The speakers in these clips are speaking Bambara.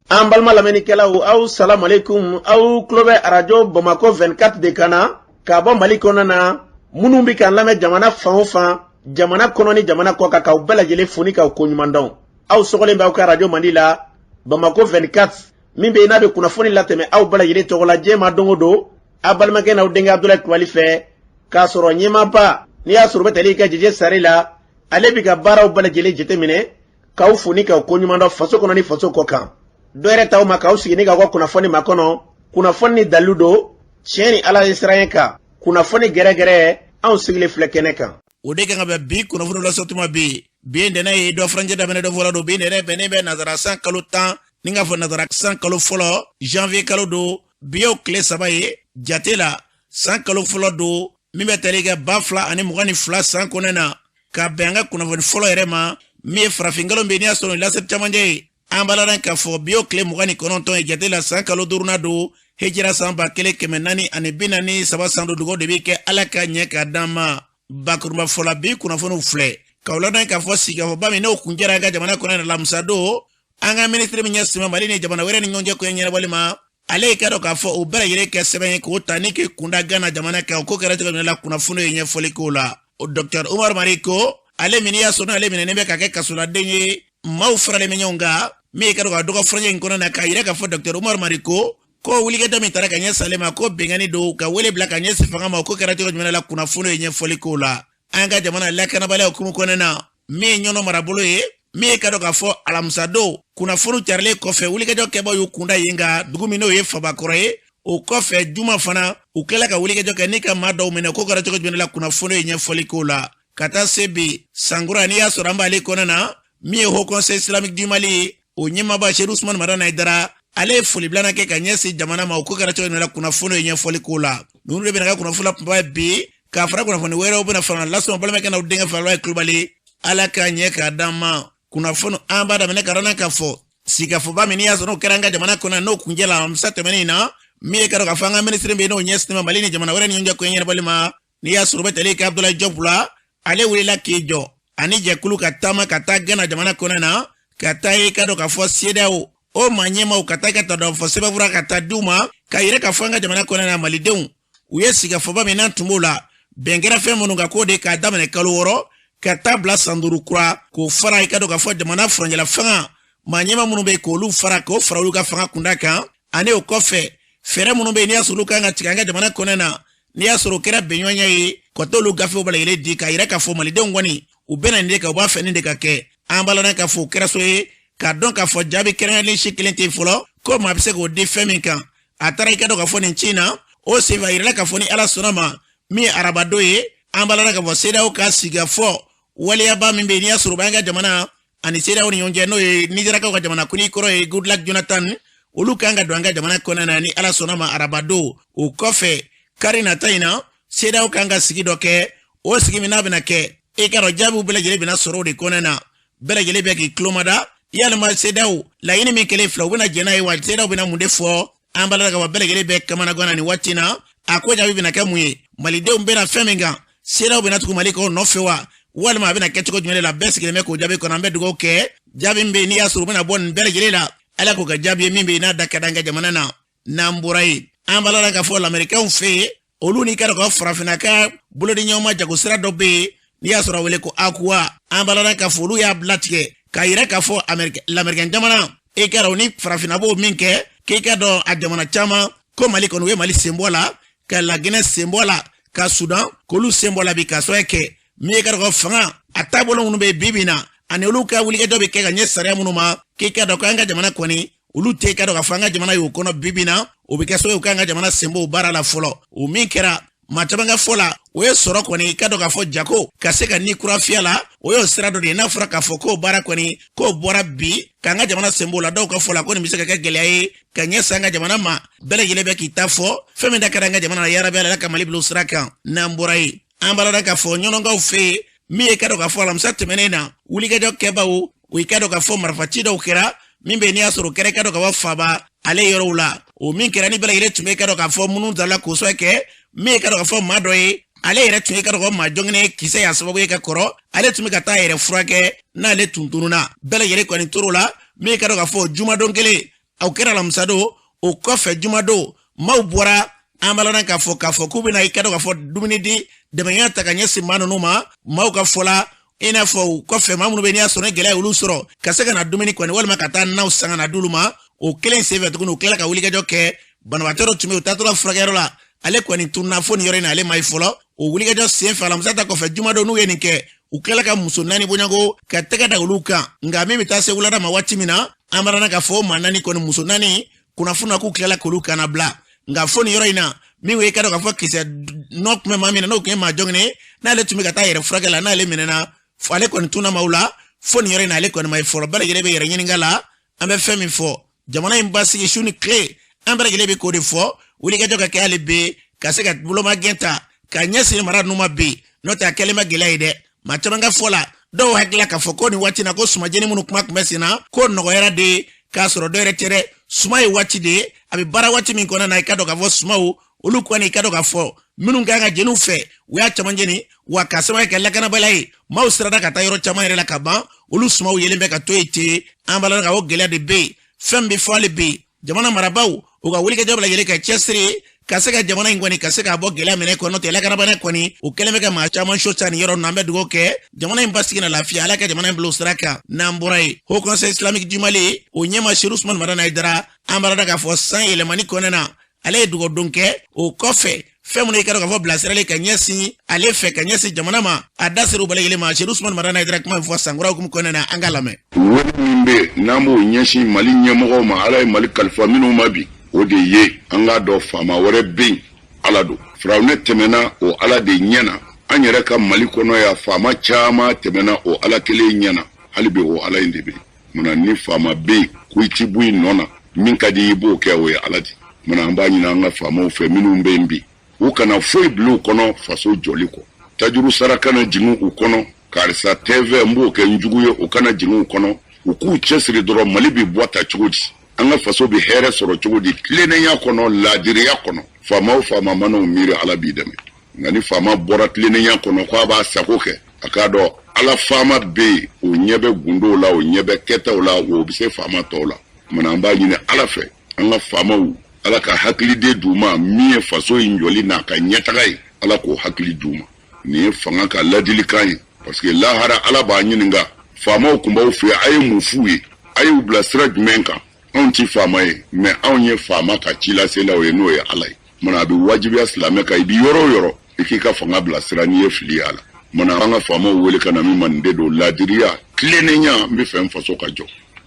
An balima lamɛnnikɛlaw, aw salamualeykum. Aw tulo bɛ Arajo Bamakɔ 24 de kan na k'a bɔ Mali kɔnɔ na. Minnu bɛ k'an lamɛn jamana fan o fan, jamana kɔnɔ ni jamana kɔ kan, k'aw bɛɛ lajɛlen fo ni k'aw koɲuman dɔn. Aw sɔgɔlen bɛ aw ka arajo mandi la, Bamakɔ 24, min bɛ yen n'a bɛ kunnafoni latɛmɛ aw bɛɛ lajɛlen tɔgɔ la diɲɛ ma don o don, aw balimakɛ n'aw denkɛ Abudulayi Kulubali fɛ, k'a sɔrɔ ɲɛmaaba n'i y'a sɔrɔ u bɛ tali kɛ Jeje Sare la, ale bɛ ka baaraw bɛɛ lajɛlen jateminɛ, k'aw fo ni k'aw koɲuman dɔn faso kɔnɔ ni faso kɔ kan. Dɔ yɛrɛ t'aw ma k'aw sigi ni k'aw ka kunnafoni makɔnɔ, kunnafoni ni dalilu don, tiɲɛ ni Ala ye siran kan, kunnafoni gɛrɛgɛrɛ, anw sigilen filɛ kɛnɛ kan. O de kan ka bɛn bi kunnafoni lasɔtuma bi. Bi ye ntɛnɛn ye, dɔ furancɛ daminɛ dɔ fɔlɔ don. Bi ntɛnɛn bɛnnen bɛ nazara san kalo 10 ni k'a fɔ nazara san kalo fɔlɔ, janvier kalo don. Bi y'o tile 3 ye jate la, san kalo fɔlɔ don, min bɛ tali kɛ 2022 san kɔnɔ na, ka bɛn an ka kunnafoni fɔlɔ yɛrɛ ma, min ye farafinkalo bɛ n'i y'a sɔrɔ laseli camancɛ ye. An b'a ladɔn k'a fɔ bi y'o tile 29 ye jate la, san kalo duurunan don, hijira san 1443 san don. Dugawu de bɛ kɛ Ala ka ɲɛ k'a d'an ma. Bakurunba fɔla, bi kunnafoniw filɛ k'aw ladɔn k'a fɔ sigikafɔba min n'o kuncɛra an ka jamana kɔnɔ alamisa don, an ka minisiri min ɲɛsinnen bɛ Mali ni jamana wɛrɛ ni ɲɔgɔn cɛ koɲɛ ɲɛnabɔli ma, ale ye k'a dɔn k'a fɔ o bɛɛ lajɛlen kɛ sɛbɛn ye k'o ta ni k'i kunda Gana jamana kan. O ko kɛra cogo min na, kunnafoni ye ɲɛfɔli k'o la. O Docteur Umar Mariko, ale min y'a sɔrɔ ale minɛnen bɛ ka kɛ kasoladen ye, maaw faralen bɛ ɲɔgɔn kan, min ye k'a dɔn ka dɔgɔ furancɛ in kɔnɔ na, k'a yira k'a fɔ Docteur Umar Mariko ko wulikajɔ min taara ka ɲɛsin ale ma, ko binkanni don, ka wele bila ka ɲɛsin fanga ma. O ko kɛra cogo jumɛn la, kunnafoni ye ɲɛfɔli k'o la. An ka jamana lakanabaliya hukumu kɔnɔna na, min ye Ɲɔnɔ marabolo ye, min ye k'a dɔn k'a fɔ alamisa don kunnafoni carilen kɔfɛ, wulikajɔ kɛbaaw y'u kunda yen kan, dugu min n'o ye Fabakɔrɔ ye. O kɔfɛ juma fana, u tilala ka wulikajɔ kɛ ni ka maa dɔw minɛ. Ko kɛra cogo jumɛn la, kunnafoni ye ɲɛfɔli k'o la. Ka taa se bi sankura, n'i y'a sɔrɔ an b'ale kɔnɔ na, min ye Haut Conseil Islamique du Mali ye, o ɲɛmaaba Sedu Usumani Madani Hayidara, ale ye foli bilana kɛ ka ɲɛsin jamana ma. O ko kɛra cogo jumɛn la, kunnafoni ye ɲɛfɔli k'o la. Ninnu de bɛna ka kunnafoni la kunba ye bi, k'a fara kunnafoni wɛrɛw bɛna fara lasɔn balimakɛ n'aw denkɛ Falaba Kulubali. Ala k'a ɲɛ k'a d'an ma. Kunnafoni an b'a daminɛ ka dɔn k'a fɔ sigikafɔba min n'i y'a sɔrɔ n'o kɛra an ka jamana kɔnɔ, n'o kuncɛla alamisa tɛmɛnen in na, min ye k'a dɔn k'a fɔ an ka minisiri bɛ yen n'o ɲɛsinnen bɛ Mali ni jamana wɛrɛ ni ɲɔgɔn cɛ koɲɛ ɲɛnabɔli ma, n'i y'a sɔrɔ u bɛ tali kɛ Abudulayi Jɔpu la, ale wulila k'i jɔ ani jɛkulu ka taama ka taa Gana jamana kɔnɔ na, ka taa ye k'a dɔn k'a fɔ CEDEAO o maa ɲɛmaaw, ka taa ka taa dɔn fɔ sɛbɛnfura ka taa d'u ma, k'a yira k'a fɔ an ka jamana kɔnɔ na, malidenw u ye sigikafɔba min n'an tun b'o la, bɛn kɛra fɛn minnu kan, k'o de k'a daminɛ kalo 6 ka taa bila san 5 kura, k'o fara i ka dɔn k'a fɔ jamana furancɛla fanga maa ɲɛmaa minnu bɛ yen, k'olu fara, k'o fara olu ka fanga kunda kan. Ani o kɔfɛ fɛɛrɛ minnu bɛ yen n'i y'a sɔrɔ olu kan ka tigɛ an ka jamana kɔnɔ na, n'i y'a sɔrɔ o kɛra bɛnɲɔgɔnya ye, ka t'olu gafew bɛɛ lajɛlen di, k'a yira k'a fɔ malidenw kɔni u bɛna nin de kan, u b'a fɛ nin de ka kɛ. An b'a ladɔn k'a fɔ o kɛra so ye k'a dɔn k'a fɔ jaabi kɛrɛnkɛrɛnnen si kelen tɛ yen fɔlɔ ko maa bɛ se k'o di fɛn min kan. A taara i ka dɔn k'a fɔ nin ci in na, o senfɛ a yirala k'a fɔ ni Ala sɔnna ma, min ye arabadon ye, an b'a ladɔn k'a fɔ CEDEAO ka sigikafɔ waleyaba min bɛ yen n'i y'a sɔrɔ u b'an ka jamana ani CEDEAO ni ɲɔgɔn cɛ, n'o ye Nizeriyakaw ka jamana kuntigi kɔrɔ ye Goodluck Jonathan, olu kan ka don an ka jamana kɔnɔ na ni Ala sɔnna ma arabadon. O kɔfɛ kari nata in na, CEDEAO kan ka sigi dɔ kɛ. O sigi min n'a bɛna kɛ, e k'a dɔn jaabiw bɛɛ lajɛlen bɛna sɔrɔ o de kɔnɔ na. Bɛɛ lajɛlen bɛ k'i tulomada yalima CEDEAO laɲini min kɛlen filɛ, u bɛna jɛn n'a ye wa? CEDEAO bɛna mun de fɔ? An b'a la ka bɔ bɛɛ lajɛlen bɛ kamanagan na nin waati na. A ko jaabi bɛna kɛ mun ye? Malidenw bɛna fɛn min kan, CEDEAO bɛna tugu Mali kɔ nɔfɛ wa, walima a bɛna kɛ cogo jumɛn de la? Bɛɛ sigilen bɛ k'o jaabi kɔnɔ. An bɛ dugawu kɛ, jaabi min bɛ yen n'i y'a sɔrɔ u bɛna bɔ nin bɛɛ lajɛlen la, Ala k'o kɛ jaabi ye min bɛ yen n'a da ka di an ka jamana na. N'an bɔra yen, an b'a la k'a fɔ lamɛrikɛnw fɛ yen, olu n'i ka dɔn ka farafinna ka bolodiɲɔgɔnma jago sira dɔ bɛ yen n'i y'a sɔrɔ a wele ko AGOA. An b'a la k'a fɔ olu y'a bilatigɛ k'a yira k'a fɔ lamɛrikɛn jamana, e ka dɔn ni farafinna b'o min kɛ, k'e ka dɔn a jamana caman ko Mali kɔni, u ye Mali sen bɔ la, ka Laginɛ sen bɔ la, ka Sudan k'olu sen bɔ la bi, k'a sababu kɛ min ye ka dɔn ka fanga a taabolo minnu bɛ bi bi in na, ani olu ka wulikajɔ bɛ kɛ ka ɲɛ sariya minnu ma, k'i ka dɔn k'an ka jamana kɔni olu tɛ ka dɔn k'a fɔ an ka jamana y'o kɔnɔ bi bi in na. O bɛ kɛ sababu ye k'an ka jamana sen b'o baara la fɔlɔ. O min kɛra maa caman ka fɔ la, o ye sɔrɔ kɔni ka dɔn k'a fɔ jago ka se ka ni kura fiyɛ la, o y'o sira dɔ de ye. N'a fɔra k'a fɔ k'o baara kɔni k'o bɔra bi k'an ka jamana sen b'o la, dɔw ka fɔ la ko nin bɛ se ka kɛ gɛlɛya ye ka ɲɛsin an ka jamana ma. Bɛɛ lajɛlen bɛ k'i ta fɔ fɛn min da ka di an ka jamana na, yarabi Ala ka Mali bila o sira kan. N'an bɔra yen, an b'a la k'a fɔ ɲɔnɔnkaw fɛ yen, min ye ka dɔn k'a fɔ alamisa tɛmɛnen na, wulikajɔ kɛbaaw o ka dɔn k'a fɔ marifaci dɔw kɛra min bɛ yen n'i y'a sɔrɔ o kɛra ka dɔn ka bɔ faaba ale yɔrɔw la. O min kɛra ni bɛɛ lajɛlen tun bɛ ka dɔn k'a fɔ minnu dala k'o sɔrɔ kɛ, min ye ka dɔn k'a fɔ maa dɔ ye, ale yɛrɛ tun ye ka dɔn k'a fɔ maa jɔngɛnɛ kisɛ y'a sababu ye ka kɔrɔ, ale tun bɛ ka taa a yɛrɛ furakɛ n'ale tun tununna. Bɛɛ lajɛlen kɔni tor'o la, min ye ka dɔn k'a fɔ jumadon kelen. Aw kɛra alamisadon, o kɔfɛ jumadon maaw bɔra an balana k'a fɔ k'u bɛna i ka dɔn k'a fɔ dumuni di dɛmɛya ta ka ɲɛsin maa ninnu ma. Maaw ka fɔ la, i n'a fɔ u kɔfɛ maa minnu bɛ n'i y'a sɔrɔ ni gɛlɛya y'olu sɔrɔ, ka se ka na dumuni kɔni walima ka taa naw san ka na d'olu ma. O kelen senfɛ tuguni, u tilala ka wulikajɔ kɛ. Banabaatɔ dɔ tun bɛ yen, u taatɔla furakɛyɔrɔ la, ale kɔni tununa fo nin yɔrɔ in na, ale ma ye fɔlɔ. O wulikajɔ senfɛ alamisa ta kɔfɛ jumadon, n'u ye nin kɛ, u tilala ka muso 4 bɔɲɔgɔnko ka tɛgɛ da olu kan. Nka min bɛ taa se wulada ma waati min na, an banana k'a fɔ maa 4 kɔni, muso 4, kunnafoni na k'u tilala k'olu kana bila. Nka fo nin yɔrɔ in na, min ye ka dɔn k'a fɔ kisɛ nɔ tun bɛ maa min na, n'o tun ye maa jɔngine ye, n'ale tun bɛ ka taa yɛrɛ furakɛ la, n'ale minɛna, ale kɔni tunna maaw la fo nin yɔrɔ in na, ale kɔni ma ye fɔlɔ. Bɛɛ lajɛlen bɛ yɛrɛ ɲininka la. An bɛ fɛn min fɔ, jamana in basigi su ni tile, an bɛɛ lajɛlen bɛ k'o de fɔ. Wulikajɔ ka kɛ hali bi ka se ka bolomagɛn ta ka ɲɛsin mara ninnu ma bi, n'o tɛ a kɛlen ma gɛlɛya ye dɛ. Maa caman ka fɔ la, dɔw hakilila k'a fɔ ko nin waati na ko sumajeni minnu kuma tun bɛ sen na, ko nɔgɔyara de, k'a sɔrɔ dɔ yɛrɛ tɛ dɛ. Suma ye waati de ye, a bɛ baara waati min kɔnɔna na, i ka dɔn k'a fɔ sumaw olu kɔni, i ka dɔn k'a fɔ minnu kan ka jeniw fɛ, u y'a caman jeni wa. Ka sababu kɛ lakanabaliya ye, maaw sirada ka taa yɔrɔ caman yɛrɛ la ka ban, olu sumaw yelen bɛ ka to yen ten. An b'a la ka o gɛlɛya de bɛ yen. Fɛn bɛ fɔ hali bi, jamana marabaaw u ka wulikajɔ bɛɛ lajɛlen ka cɛsiri ka se ka jamana in kɔni ka se k'a bɔ gɛlɛya minɛ kɔnɔ. Tɛ lakanabaliya kɔni, o kɛlen bɛ ka maa caman so sa nin yɔrɔ ninnu. An bɛ dugawu kɛ jamana in basigi na lafiya, Ala ka jamana in bila o sira kan. N'an bɔra yen, Haut Conseil islamique du Mali, o ɲɛma Seru Usumani Madani Hayidara, an b'a k'a fɔ san yɛlɛmani kɔnɔna na, ale ye dugawudon kɛ. O kɔfɛ, fɛn minnu i ka dɔn k'a fɔ bilasirali ka ɲɛsin ale fɛ ka ɲɛsin jamana ma, a da sera u bɛɛ lajɛlen ma. Seru Usumani Madani Hayidara kuma min fɔ sankura hukumu kɔnɔna na, an k'a lamɛn. Wele min bɛ n'an b'o ɲɛsin Mali ɲɛmɔgɔw ma, Ala ye Mali kalifa minnu ma bi, o de ye an k'a dɔn faama wɛrɛ bɛ yen, Ala don. Firawunɛ tɛmɛna o Ala de ɲɛ na. An yɛrɛ ka Mali kɔnɔ yan, faama caman tɛmɛna o Ala kelen ɲɛ na. Hali bi o Ala in de bɛ yen. Munna ni faama bɛ yen ko i ti bɔ i nɔ na, min ka di i b'o kɛ, o ye Ala de. Munna an b'a ɲini an ka faamaw fɛ minnu bɛ yen bi, u kana foyi bila u kɔnɔ faso jɔli kɔ. Tajuru sara kana jigin u kɔnɔ, karisa tɛ fɛ n b'o kɛ n jugu ye, o kana jigin u kɔnɔ. U k'u cɛsiri dɔrɔn, Mali bɛ bɔ ta cogo di, an ka faso bɛ hɛrɛ sɔrɔ cogo di, tilennenya kɔnɔ, laadiriya kɔnɔ. Faama o faama man'o miiri, Ala b'i dɛmɛ. Nka ni faama bɔra tilennenya kɔnɔ k'a b'a sago kɛ, a k'a dɔn Ala faama bɛ yen, o ɲɛ bɛ gundow la, o ɲɛ bɛ kɛtaw la, o bɛ se faama tɔw la. Munna an b'a ɲini Ala fɛ, an ka faamaw, Ala ka hakiliden d'u ma min ye faso in jɔli n'a ka ɲɛtaga ye, Ala k'o hakili d'u ma. Nin ye fanga ka ladilikan ye, parce que lahara Ala b'a ɲininka, faamaw tun b'aw fɛ, a ye mun f'u ye, a y'u bila sira jumɛn kan? Anw ti faama ye, mais anw ye faama ka cilaselaw ye, n'o ye Ala ye. Munna a bɛ wajibiya silamɛ kan, i bɛ yɔrɔ o yɔrɔ, i k'i ka fanga bilasira n'i ye fili y'a la. Munna an ka faamaw wele ka na min ma, nin de don: laadiriya, tilennenya, n bɛ fɛ n faso ka jɔ.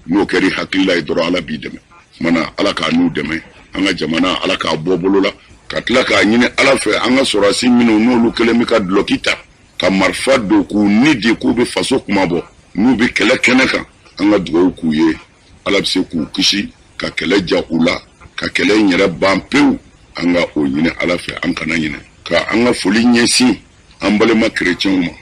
N'o kɛra i hakilila ye dɔrɔn, Ala b'i dɛmɛ. Munna Ala k'a n'u dɛmɛ, an ka jamana Ala k'a bɔ bolo la, ka tila k'a ɲini Ala fɛ, an ka sɔrɔdasi minnu n'olu kɛlen bɛ ka dulɔki ta ka marifa don k'u ni di k'u bɛ faso kuma bɔ, n'u bɛ kɛlɛ kɛnɛ kan, an ka dugawu k'u ye, Ala bɛ se k'u kisi ka kɛlɛ ja u la, ka kɛlɛ in yɛrɛ ban pewu. An ka o ɲini Ala fɛ. An kana ɲinɛ ka an ka foli ɲɛsin an balima kerecɛnw ma.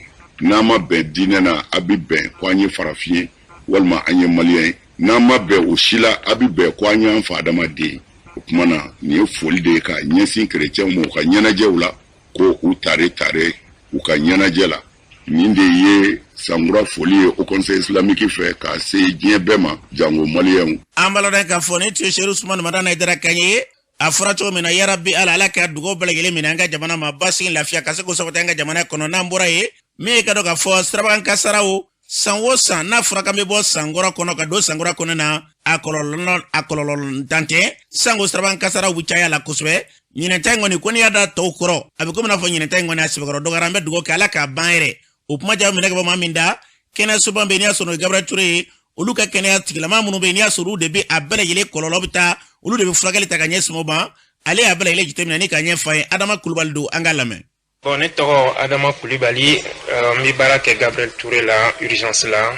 N'an ma bɛn diinɛ na, a bɛ bɛn ko an ye farafin ye walima an ye maliyɛn ye. N'an ma bɛn o si la, a bɛ bɛn ko an y'an fa adamaden. O tuma na, nin ye foli de ye k'a ɲɛsin kerecɛnw ma u ka ɲɛnajɛw la, ko u tare tare u ka ɲɛnajɛ la. Nin de ye sankura foli ye Haut Conseil islamique fɛ k'a se diɲɛ bɛɛ ma, jango maliyɛnw. An b'a lɔn k'a fɔ ni tun ye Seru Usumani Madani Hayidara kan ye. A fɔra cogo min na, yarabi Ala, Ala ka dugawu bɛɛ lajɛlen minɛ an ka jamana ma, basigi, lafiya ka se k'o sabati an ka jamana kɔnɔ. N'an bɔra yen, min ye ka dɔn k'a fɔ sirabakan kasaraw, san o san n'a fɔra k'an bɛ bɔ sankɔrɔ kɔnɔ ka don sankura kɔnɔ na, a kɔlɔlɔ dan tɛ, sanko sirabakan kasaraw bɛ caya la kosɛbɛ. Ɲinɛta in kɔni ko n'i y'a da tɔw kɔrɔ, a bɛ komi n'a fɔ ɲinɛta in kɔni a sɛbɛkɔrɔ dɔgɔyara. An bɛ dugawu kɛ Ala k'a ban yɛrɛ. O kuma jaabi minɛ ka bɔ maa min da, kɛnɛyasoba bɛ yen n'i y'a sɔrɔ o ye Gabriel Touré ye, olu ka kɛnɛya tigilama minnu bɛ yen n'i y'a sɔrɔ olu de bɛ a bɛɛ lajɛlen kɔlɔlɔ bɛ taa, olu de bɛ furakɛli ta ka ɲɛsin o ma, ale y'a bɛɛ lajɛlen jateminɛ ni ka ɲɛfɔ an ye. Adama Kulubali don, an k'a lamɛn. Bon, ne tɔgɔ Adama Kulibali, n bɛ baara kɛ Gabriel Touré la, urgence la.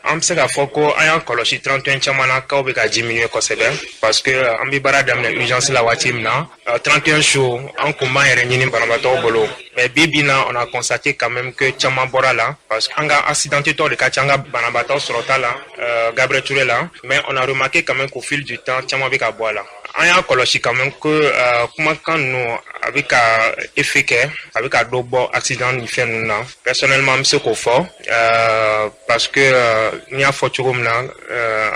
An bɛ se k'a fɔ ko an y'an kɔlɔsi 31 caman na, cas bɛ ka diminuer kosɛbɛ, parce que an bɛ baara daminɛ urgence la waati min na, 31 jours, an kun b'an yɛrɛ ɲini banabaatɔw bolo. Mais bi bi na, on a constaté quand même que caman bɔra la, parce que an ka accidenté tɔ de ka ca an ka banabaatɔ sɔrɔta la Gabriel Touré la. Mais on a remarqué quand même qu'au fil du temps, caman bɛ ka bɔ a la. An y'a kɔlɔsi quand même que kumakan ninnu a bɛ ka effet kɛ, a bɛ ka dɔ bɔ accident ni fɛn ninnu na. Personnellement, n bɛ se k'o fɔ parce que n y'a fɔ cogo min na,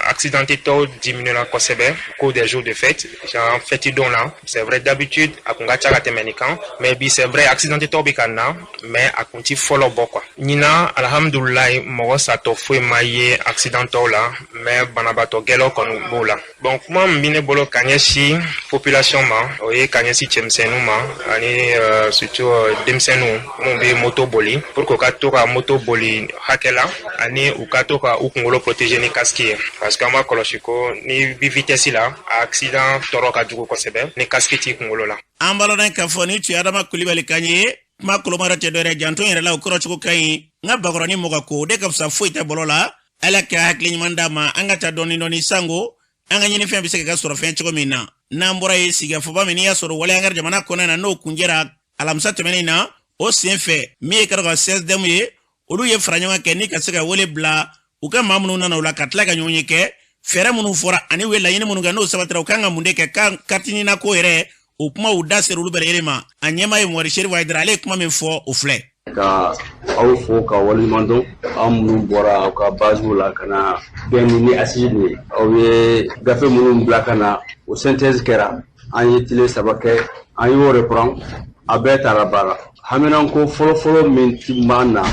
accidenté tɔw diminuera kosɛbɛ au cours des jours de fête, genre fête don na. C'est vrai, d'habitude a kun ka ca ka tɛmɛ nin kan, mais bi, c'est vrai, accidenté tɔw bɛ ka na, mais a kun ti fɔlɔ bɔ quoi. Ɲinan, alhamdulilayi, mɔgɔ satɔ foyi ma ye accident tɔw la, mais banabaatɔ gɛlɛw kɔni b'o la. Bon, kuma min bɛ ne bolo ka ɲɛsin population ma, o ye ka ɲɛsin cɛmisɛnninw ma ani surtout denmisɛnninw minnu bɛ moto boli, pour que u ka to ka moto boli hakɛ la ani u ka to ka u kunkolo protéger ni casque ye, parce que an b'a kɔlɔsi ko ni bi vitesse la, a accident tɔɔrɔ ka jugu kosɛbɛ ni casque t'i kunkolo la. An b'a lɔn k'a fɔ ni tun ye Adama Kulibali kan ye. Kuma kolomara tɛ dɔwɛrɛ, janto yɛrɛ la, o kɔrɔ cogo ka ɲi. N ka bakɔrɔni mɔgɔ ko o de ka fisa, foyi tɛ bɔlɔ la. Ala ka hakili ɲuman d'a ma. An ka taa dɔɔni dɔɔni sango an ka ɲinifɛn bɛ se ka kɛ sɔrɔ fɛn cogo min na. N'an bɔra yen, sigikafɔba min n'i y'a sɔrɔ waleya an ka jamana kɔnɔ na, n'o kunjɛra alamisa tɛmɛnen na, o sen fɛ, min ye kɛra ka CSDM ye, olu ye fara ɲɔgɔn kɛ ni ka se ka wele bila u ka maa minnu nana o la, ka tila ka ɲɔgɔn ye kɛ. Fɛɛrɛ minnu fɔra ani u ye laɲini minnu kɛ, n'o sabatira, u kan ka mun de kɛ ka carte NINA ko yɛrɛ, o kuma u da sera olu bɛɛ lajɛlen ma. A ɲɛmaa ye Mɔri Serifu Hayidara, ale ye kuma min fɔ, o filɛ. Ka aw fo ka waleɲuman dɔn, aw minnu bɔra aw ka basew la ka na bɛn ni assise nin ye. Aw ye gafe minnu bila ka na, o synthèse kɛra. An ye tile 3 kɛ, an y'o reprend, a bɛɛ taara ba la. Haminanko fɔlɔfɔlɔ min tun b'an na,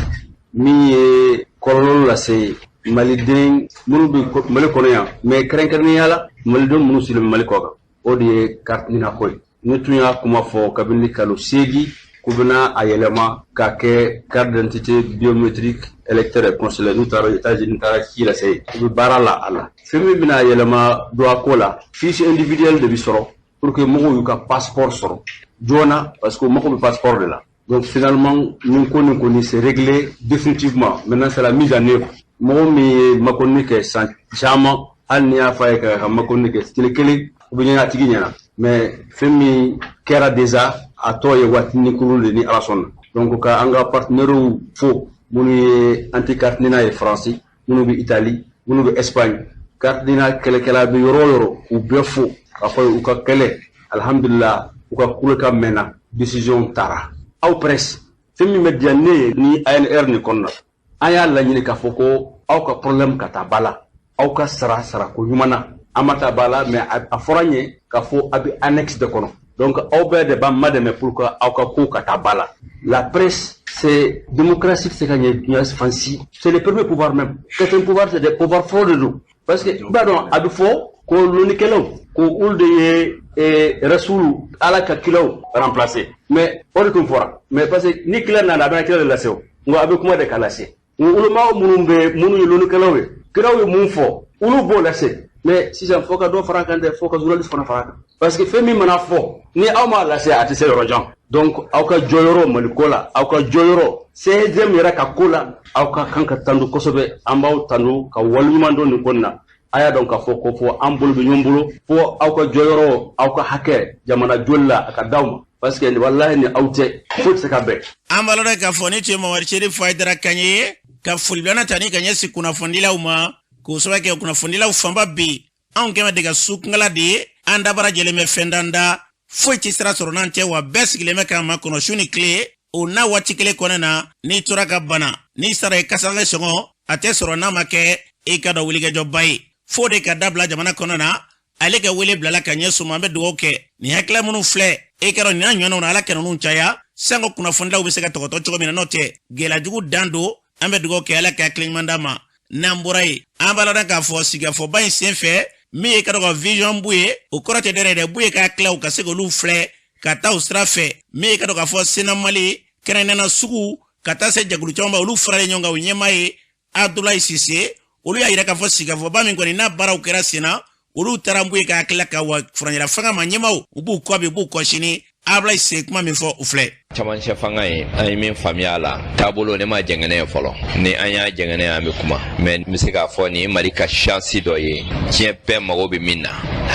min ye kɔlɔlɔ lase maliden minnu bɛ Mali kɔnɔ yan, mais kɛrɛnkɛrɛnnenya la maliden minnu sigilen bɛ Mali kɔ kan, o de ye carte NINA ko ye. Ne tun y'a kuma fɔ kabini kalo 8 k'u bɛna a yɛlɛma k'a kɛ carte d'identité biométrique électeur et consulaire. N'u taara États-Unis, taara ci lase yen, u bɛ baara la a la. Fɛn min bɛna yɛlɛma don a ko la, fiche individuelle de bɛ sɔrɔ pour que mɔgɔw y'u ka passeport sɔrɔ joona, parce que u mago bɛ passeport de la. Donc finalement, nin ko nin kɔni, c'est réglé définitivement. Maintenant, c'est la mise en œuvre. Mɔgɔ min ye makɔnɔni kɛ san caman, hali n'i y'a fɔ a ye ka makɔnɔni kɛ tile kelen, u bɛ ɲɛna a tigi ɲɛna. Mais fɛn min kɛra déjà, a tɔ ye waatinin kurun de, ni Ala sɔnna. Donc ka an ka partenaires fo, minnu ye anti carte NINA ye Faransi, minnu bɛ Italie, minnu bɛ Espagne, carte NINA kɛlɛkɛla bɛ yɔrɔ o yɔrɔ, k'u bɛɛ fo k'a fɔ u ka kɛlɛ, alhamdulillah, u ka kulekan mɛnna, décision taara. Aw presse, fɛn min bɛ diya ne ye ni ANR nin kɔnɔna, an y'a laɲini k'a fɔ ko aw ka problème ka taa ba la, aw ka sara sarako ɲuman na. An ma taa ba la, mais a fɔra n ye k'a fɔ a bɛ annexe de kɔnɔ. Donc aw bɛɛ de b'an madɛmɛ pour que aw ka ko ka taa ba la. La presse, c'est démocratie tɛ se ka ɲɛ diɲɛ fan si, c'est le premier pouvoir même. Quatrième pouvoir, c'est des pouvoirs fɔlɔ de don, parce que i b'a dɔn, a bɛ fɔ ko lɔnnikɛlaw ko olu de ye rasulu, Ala ka kilaw remplacer. Mais o de tun fɔra, mais parce que ni kila nana, a bɛna kila de lase. O nka a bɛ kuma de ka lase ulamaw minnu bɛ, minnu ye lɔnnikɛlaw ye, kiraw ye mun fɔ, olu b'o lase. Mais sisan, fo ka dɔ fara a kan dɛ, fo ka journaliste fana fara a kan, parce que fɛn min mana fɔ, ni aw m'a lase, a tɛ se yɔrɔ jan. Donc aw ka jɔyɔrɔ Maliko la, aw ka jɔyɔrɔ CSDM yɛrɛ ka ko la, aw ka kan ka tandu kosɛbɛ. An b'aw tandu ka waleɲuman dɔn nin ko in na. A y'a dɔn k'a fɔ ko fɔ an bolo bɛ ɲɔgɔn bolo, fo aw ka jɔyɔrɔ, aw ka hakɛ jamana joli la, a ka d'aw ma, parce que walahi, ni aw tɛ, foyi tɛ se ka bɛn. An b'a lɔn k'a fɔ ni tun ye Mamadu Serifu Hayidara kan ye, ka folibilana ta ni ka ɲɛsin kunnafonidilaw ma, k'o sababu kɛ kunnafonidilaw fanba bɛ yen. Anw kɛmɛ de ka sukungala de ye, an dabara jɛlen bɛ fɛn dan da, foyi tɛ sira sɔrɔ n'an tɛ wa. Bɛɛ sigilen bɛ k'an makɔnɔ su ni tile. O n'a waati kelen kɔnɔ na, n'i tora ka bana, n'i sara ye kasange sɔngɔ, a tɛ sɔrɔ n'a ma kɛ i ka dɔn wulikajɔba ye. Fo de ka dabila jamana kɔnɔ na. Ale ka wele bilala ka ɲɛ suma. An bɛ dugawu kɛ nin hakilila minnu filɛ e kɛra nin n'a ɲɔgɔnnaw na, Ala ka ninnu caya sanko kunnafonidilaw bɛ se ka tɔgɔtɔ cogo min na. N'o tɛ, gɛlɛyajugu dan don. An bɛ dugawu kɛ, Ala ka hakili ɲuman d'a ma. N'an bɔra yen, an b'a ladɔn k'a fɔ sigikafɔba in sen fɛ, min ye ka dɔn ka vision bu ye, o kɔrɔ tɛ dɔwɛrɛ ye dɛ, bu ye ka tila u ka se k'olu filɛ ka taa o sira fɛ. Min ye ka dɔn k'a fɔ Sena Mali kɛrɛnkɛrɛnnenya sugu ka taa se jɛkulu caman ba, olu faralen ɲɔgɔn kan, o ɲɛmaa ye Abdulayi Sise. Olu y'a yira k'a fɔ sigikafɔba min kɔni n'a baaraw kɛra sen na, olu taara Buye ka hakilila ka wa furancɛla fanga ma ɲɛmaaw, u b'u kɔ bi, u b'u kɔ sini. Abulayi Sise kuma min fɔ, o filɛ. Camancɛ fanga ye, an ye min faamuya a la, taabolo ne ma jɛngɛnɛ ye fɔlɔ. Ni an y'a jɛngɛnɛ ye, an bɛ kuma. Mais n bɛ se k'a fɔ nin ye Mali ka chance dɔ ye. Diɲɛ bɛɛ mago bɛ min na,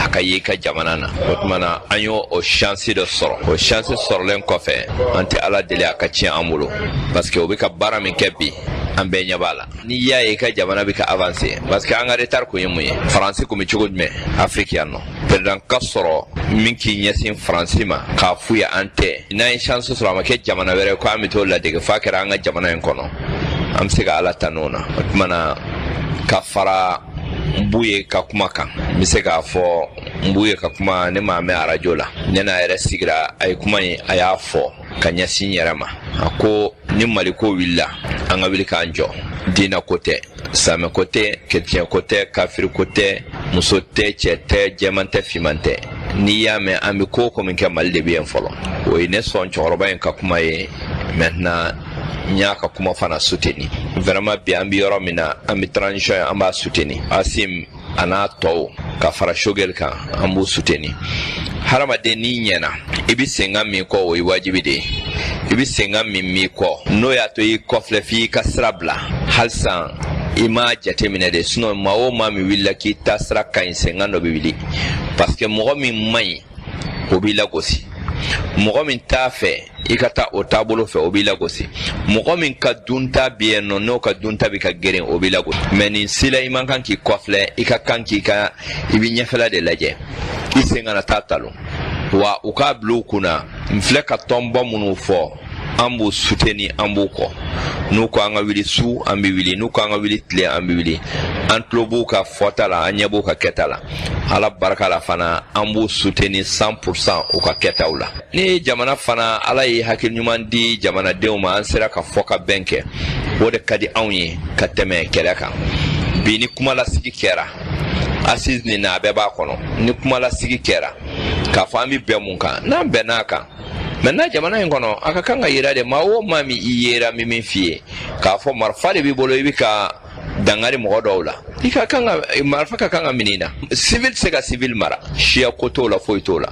a ka ye i ka jamana na. O tuma na, an y'o o chance dɔ sɔrɔ. O chance sɔrɔlen kɔfɛ, an tɛ Ala deli a ka tiɲɛ an bolo, parce que o bɛ ka baara min kɛ bi, an bɛɛ ɲɛ b'a la. N'i y'a ye i ka jamana bɛ ka avancer, parce que an ka retard kun ye mun ye? Faransi kun bɛ cogo jumɛn Afiriki yan nɔ? Président ka sɔrɔ min k'i ɲɛsin Faransi ma k'a f'u ye an tɛ. N'an ye chance sɔrɔ a ma kɛ jamana wɛrɛ ko an bɛ t'o ladege f'a kɛra an ka jamana in kɔnɔ. An bɛ se ka Ala tanu o na. O tuma na ka fara Buye ka kuma kan, n bɛ se k'a fɔ Buye ka kuma ne m'a mɛn arajo la. Ne n'a yɛrɛ sigira a ye kuma in a y'a fɔ ka ɲɛsin n yɛrɛ ma. A ko ni Mali ko wulila an ka wuli k'an jɔ. Diinɛ ko tɛ, silamɛ ko tɛ, kerecɛn ko tɛ, kafiri ko tɛ, muso tɛ, cɛ tɛ, jɛman tɛ, finman tɛ. N'i y'a mɛn an bɛ ko o ko min kɛ Mali de bɛ yen fɔlɔ. O ye ne sɔn cɛkɔrɔba in ka kuma ye. Maintenant n y'a ka kuma fana soutenir. Vraiment bi an bɛ yɔrɔ min na, an bɛ transition ye, an b'a soutenir. Assimi a n'a tɔw ka fara Choguel kan, an b'u soutenir. Hadamaden n'i ɲɛna, i bɛ senkan min kɔ, o ye wajibi de ye. I bɛ senkan min m'i kɔ, n'o y'a to i kɔfilɛ f'i ka sira bila halisa, i m'a jateminɛ de. Sinon maa o maa min wulila k'i ta sira ka ɲi, senkan dɔ bɛ wuli, parce que mɔgɔ min man ɲi, o b'i lagosi. Mɔgɔ min t'a fɛ i ka taa o taabolo fɛ, o b'i lagosi. Mɔgɔ min ka dunta bɛ yen nɔ, n'o ka dunta bɛ ka geren, o b'i lagosi. Mais nin si la, i man kan k'i kɔfilɛ, i ka kan k'i ka i bɛ ɲɛfɛla de lajɛ, i sen kana taa talon. Wa u k'a bila u kunna, n filɛ ka tɔnba minnu fɔ, an b'u soutenir, an b'u kɔ. N'u ko an ka wuli su, an bɛ wuli. N'u ko an ka wuli tile, an bɛ wuli. An tulo b'u ka fɔta la, an ɲɛ b'u ka kɛta la. Ala barika la fana, an b'u soutenir 100% u ka kɛtaw la. Ni jamana fana, Ala ye hakili ɲuman di jamanadenw ma, an sera ka fɔ ka bɛn kɛ, o de ka di anw ye ka tɛmɛ kɛlɛ kan. Bi ni kumalasigi kɛra assise nin na, a bɛɛ b'a kɔnɔ. Ni kumalasigi kɛra k'a fɔ an bɛ bɛn mun kan, n'an bɛnn'a kan, maintenant jamana in kɔnɔ, a ka kan ka yira de, maa o maa min i yera, min min f'i ye k'a fɔ marifa de b'i bolo, i bɛ ka dangari mɔgɔ dɔw la, i ka kan ka marifa ka kan ka minɛ i na. Civil tɛ se ka civil mara, siya ko t'o la, foyi t'o la.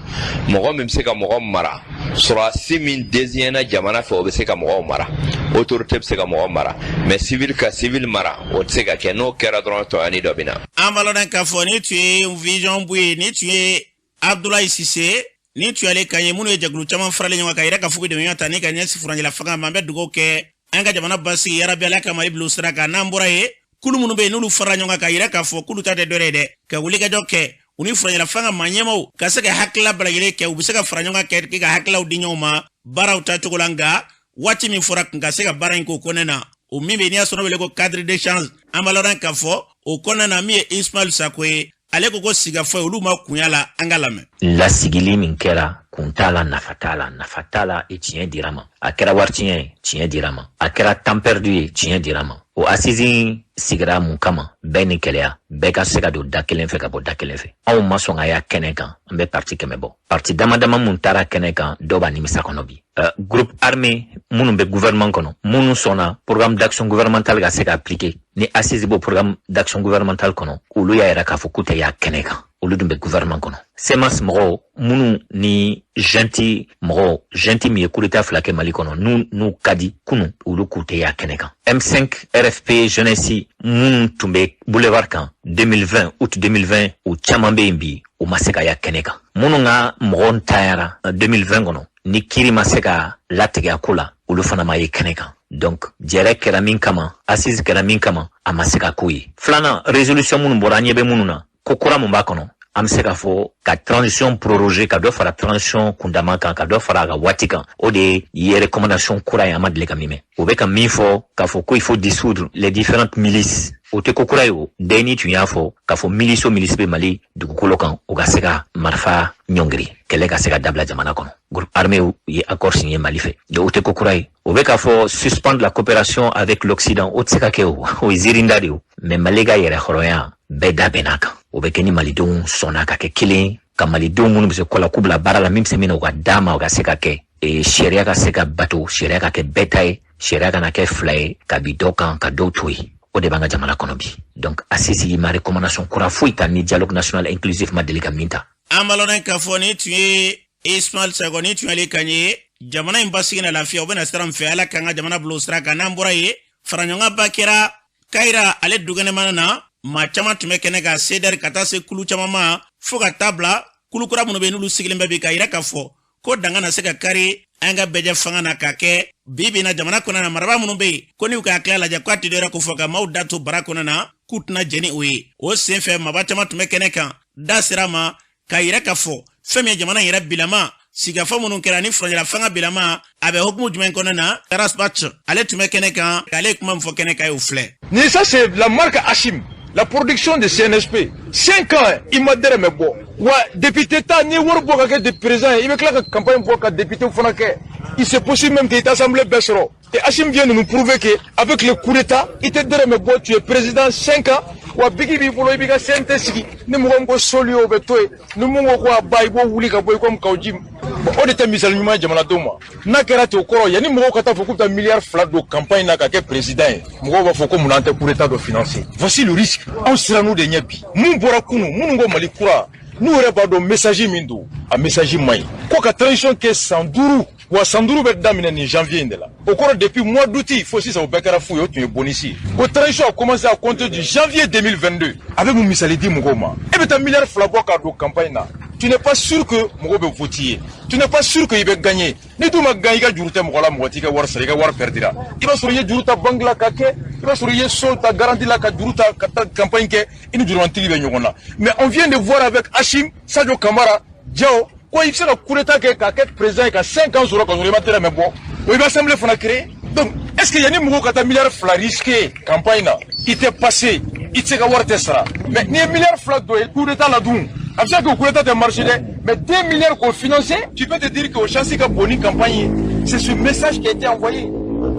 Mɔgɔ min bɛ se ka mɔgɔ mara, sɔrɔdasi min désigné jamana fɛ, o bɛ se ka mɔgɔw mara, autorité bɛ se ka mɔgɔ mara, mais civil ka civil mara, o tɛ se ka kɛ. N'o kɛra dɔrɔn, tɔɲɔni dɔ bɛ na. An b'a lɔn k'a fɔ ni tun ye Vision Buye, ni tun ye Abdoulaye Cissé, ni tun y'ale kan ye. Minnu ye jɛkulu caman faralen ɲɔgɔn kan, yɛrɛ ka f'u bɛ dɛmɛ ta ni ka ɲɛsin furancɛla fanga ma. An bɛ dugawu kɛ an ka jamana basigi, yarabi Ala ka Mali bila o sira kan. N'an bɔra yen, kulu minnu bɛ yen, n'olu farala ɲɔgɔn kan ka yira k'a fɔ k'olu ta tɛ dɔwɛrɛ ye dɛ, ka wulikajɔ kɛ u ni furancɛla fanga maa ɲɛmaw ka se ka hakilila bɛɛ lajɛlen kɛ, u bɛ se ka fara ɲɔgɔn kan kɛ ka hakililaw di ɲɔgɔn ma baaraw taacogo la. Nka waati min fɔra kun ka se ka baara in k'o kɔnɔna na, o min bɛ n'i y'a sɔrɔ wele ko cadre d'échange, an b'a lɔn k'a fɔ o kɔnɔna na, min ye Ismaël Sako ye, ale ko ko sigafɔ ye olu ma kunya la. An ka lamɛn. Lasigili min kɛra, kun t'a la, nafa t'a la, nafa t'a la. E tiɲɛ dira ma, a kɛra wari tiɲɛ ye, tiɲɛ dira ma, a kɛra temps perdu ye, tiɲɛ dira ma. O assise sigira mun kama? Bɛɛ ni kɛlɛya, bɛɛ ka se ka don da kelen fɛ ka bɔ da kelen fɛ. Anw ma sɔn ka y'a kɛnɛ kan. An bɛ parti 100 bɔ. Parti dama dama mun taara kɛnɛ kan, dɔw b'a nimisa kɔnɔ bi. Groupe armé minnu bɛ gouvernement kɔnɔ, minnu sɔnna programme d'action gouvernementale ka se ka appliquer, ni assise b'o programme d'action gouvernementale kɔnɔ, olu y'a yira k'a fɔ k'u tɛ y'a kɛnɛ kan. Olu dun bɛ gouvernement kɔnɔ. CMAS mɔgɔw minnu ni junte mɔgɔw, junte min ye coup d'état fila kɛ Mali kɔnɔ, n'u ka di kunu, olu k'u tɛ y'a kɛnɛ kan. M5 RFP jeunesse minnu tun bɛ boulevard kan 2020, août 2020, u caman bɛ yen bi, u ma se ka y'a kɛnɛ kan. Minnu ka mɔgɔw ntanyara 2020 kɔnɔ, ni kiiri ma se ka latigɛ a ko la, olu fana ma ye kɛnɛ kan. Donc jɛrɛ kɛra min kama, assise kɛra min kama, a ma se ka k'o ye. Filanan, résolution minnu bɔra, an ɲɛ bɛ minnu na, ko kura mun b'a kɔnɔ? An bɛ se k'a fɔ ka transition proroger, ka dɔ fara transition kundama kan, ka dɔ fara a ka waati kan, o de ye recommandation kura ye, an ma deli ka min mɛn. O bɛ ka min fɔ k'a fɔ ko il faut dissoudre les différentes milices, o tɛ ko kura ye. O dɛni tun y'a fɔ k'a fɔ milice o milice bɛ Mali dugukolo kan, o ka se ka marifa ɲɔngiri, kɛlɛ ka se ka dabila jamana kɔnɔ. Groupe armé ye accord signé Mali fɛ, donc o tɛ ko kura ye. O bɛ k'a fɔ suspendre la coopération avec l'Occident, o tɛ se ka kɛ, o o ye ziirinda de ye. O mais Mali ka yɛrɛ hɔrɔnya, bɛɛ da bɛnn'a kan, o bɛ kɛ ni malidenw sɔnna ka kɛ kelen, ka malidenw minnu bɛ se ko la, k'u bila baara la, min bɛ se min na, u ka d'a ma, o ka se ka kɛ sariya ka se ka bato, sariya ka kɛ bɛɛ ta ye, sariya kana kɛ fila ye, ka bi dɔ kan ka dɔw to yen. O de b'an ka jamana kɔnɔ bi. Donc assise ma recommandation kura foyi ta ni dialogue national inclusif ma deli ka min ta. An b'a lɔn k'a fɔ ni tun ye Ismaël Sako, ni tun y'ale kan ye. Jamana in basigi na lafiya, o bɛna sira min fɛ, Ala k'an ka jamana bila o sira kan. N'an bɔra yen, faraɲɔgɔnba kɛra Kayira ale dukɛnɛmana na. Maa caman tun bɛ kɛnɛ kan, CDR ka taa se kulu caman ma, fo ka taa bila kulukura minnu bɛ yen, n'olu sigilen bɛ bi k'a yira k'a fɔ ko danga na se ka kari an ka bɛjɛ fanga na ka kɛ bi bi na jamana kɔnɔ na. Marabaa minnu bɛ yen ko n'u ka hakilila lajɛ k'a tɛ dɔwɛrɛ ko fɔ ka maaw da to bara kɔnɔ na, k'u tɛna jɛn ni o ye. O senfɛ, maaba caman tun bɛ kɛnɛ kan, da sera ma. K'a yira k'a fɔ fɛn min ye jamana yɛrɛ bilama, sigikafɔ minnu kɛra ni furancɛla fanga bilama, a bɛ hukumu jumɛn kɔnɔna na? Ras Bath, ale tun bɛ kɛnɛ kan, ale ye kuma min fɔ kɛnɛ kan ye, o filɛ. Ni ça, c'est la marque Assimi, la production de CNSP. 5 ans, i ma dɛrɛmɛ bɔ. Wa député ta, n'i ye wari bɔ ka kɛ de président ye, i bɛ tila ka campagne bɔ ka député fana kɛ. Il c'est possible même que i tɛ assemblée bɛɛ sɔrɔ. Et Assimi vient de nous prouver que avec le coup d'état, i tɛ dɛrɛmɛ bɔ, tu es président 5 ans. Wa bigi b'i bolo, i b'i ka CNT sigi. Ni mɔgɔ min ko soli, o bɛ to yen. Ni mun ko ko a ba, i b'o wuli ka bɔ yen comme Kaou Djim. Bon, o de tɛ misali ɲuman ye jamanadenw ma. N'a kɛra ten, o kɔrɔ, yanni mɔgɔw ka taa fɔ k'u bɛ taa miliyari 2 don campagne na ka kɛ président ye, mɔgɔw b'a fɔ ko munna an tɛ coup d'état dɔ financer. Voici le risque. Anw siran'u de ɲɛ bi. Mun bɔra kunun, minnu ko Mali kura, n'u yɛrɛ b'a dɔn message min don, a message man ɲi. Ko ka transition kɛ san 5, wa san 5 bɛ daminɛ nin janvier in de la. O kɔrɔ, depuis mois d'août fo sisan, o bɛɛ kɛra fu ye, o tun ye bonus ye. Ko transition a commencé à compter du janvier 2022. A bɛ mun misali di mɔgɔw ma? E bɛ taa miliyari 2 bɔ k'a don campagne na, tu n'es pas sûr que mɔgɔw bɛ voter ye, tu n'es pas sûr que i bɛ gagner. Ni dun ma gagner, i ka juru tɛ mɔgɔ la, mɔgɔ t'i ka wari sara, i ka wari perdira. I b'a sɔrɔ i ye juru ta banque la ka kɛ, i b'a sɔrɔ i ye so ta garantie la ka juru ta ka taa campagne kɛ, i ni jurumantigi bɛ ɲɔgɔn na. Mais on vient de voir avec Assimi, Sadio Camara, Diao, ko i bɛ se ka coup d'état kɛ k'a kɛ président ye ka 5 ans sɔrɔ ka sɔrɔ i ma dɛrɛmɛ bɔ, o i bɛ assemblée fana créer. Donc est ce que yanni mɔgɔw ka taa miliyari 2 risquer campagne na, i tɛ passé, i tɛ se ka wari tɛ sara, mais n'i ye miliyari 2 don coup d'état la dun, a bɛ se ka kɛ o coup d'état tɛ marché dɛ, mais 2 milliards k'o financer, tu peux te dire que o chance ka bon ni campagne ye. C'est ce message qui a été envoyé.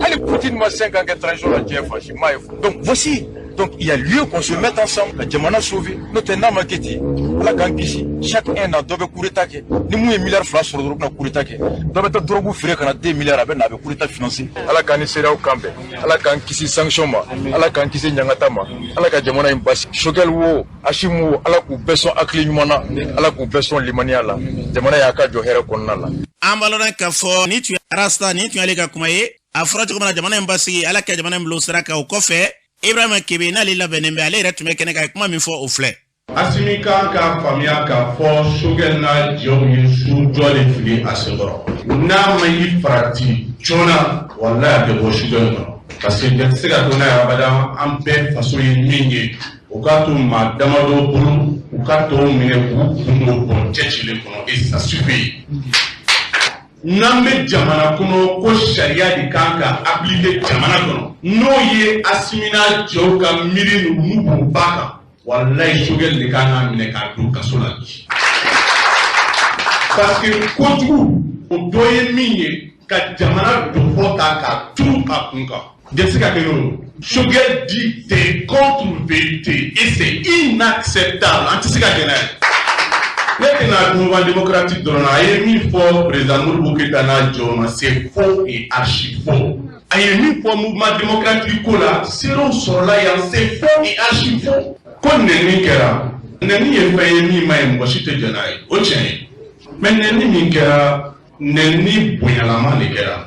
Hali Poutine ma 5 ans kɛ transition la diɲɛ fan si m'a ye. Donc voici. Donc il y a lieu qu'on se mette ensemble ka jamana sauver. N'o tɛ, n'a ma kɛ ten, Ala k'an kisi, chaque un an dɔ bɛ coup d'état kɛ. Ni mun ye miliyari 2 sɔrɔ dɔrɔn, u bɛna coup d'état kɛ. Dɔ bɛ taa drogue feere ka na 2 milliards, a bɛ na, a bɛ coup d'état financer. Ala k'an ni CEDEAO kan bɛn, Ala k'an kisi sanction ma, Ala k'an kisi ɲangata ma, Ala ka jamana in basi. Choguel wo, Assimi wo, Ala k'u bɛɛ sɔn hakili ɲuman na, Ala k'u bɛɛ sɔn limaniya la, jamana y'a ka jɔ hɛrɛ kɔnɔna la. An b'a lɔn k'a fɔ ni tun ye Rasta, ni tun y'ale ka kuma ye. A fɔra cogo min na, jamana in basigi, Ala ka jamana in bila o sira kan. O kɔfɛ, Ibrahima Kebe, n'ale labɛnnen bɛ, ale yɛrɛ tun bɛ kɛnɛ kan, a ye kuma min fɔ, o filɛ. Asimi kan k'a faamuya k'a fɔ Choguel n'a jɛw ye sujɔ de fili a senkɔrɔ. N'a ma i farati joona, walayi, a tɛ bɔ Choguel kɔnɔ, parce que jɛ tɛ se ka to n'a ye abada. An bɛɛ faso ye min ye, o k'a to maa damadɔ bolo, u ka tɔw minɛ k'u kun don bɔn cɛcilen kɔnɔ, et ça suffit. N'an bɛ jamana kɔnɔ ko sariya de kan ka appliquer jamana kɔnɔ, n'o ye Asimi n'a jɛw ka miiri n'u b'o ba kan, walayi, Choguel de kan k'a minɛ k'a don kaso la bi, parce que kojugu o dɔ ye min ye ka jamana dɔfɔ ta k'a turu a kun kan, jɛ tɛ se ka kɛ n'o ye. Choguel dit des contre-vérités et c'est inacceptable. An tɛ se ka kɛ n'a ye. Ne tɛna Mouvement démocratique dɔrɔn na. A ye min fɔ président Modibo Keyita n'a jɔw ma, c'est faux et archi faux. A ye min fɔ Mouvement démocratique ko la, seerew sɔrɔla yan, c'est faux et archi faux. Ko nɛni kɛra, nɛni ye fɛn ye min ma ɲi, mɔgɔ si tɛ jɛn n'a ye, o tiɲɛ ye. Mais nɛni min kɛra, nɛni bonyalama de kɛra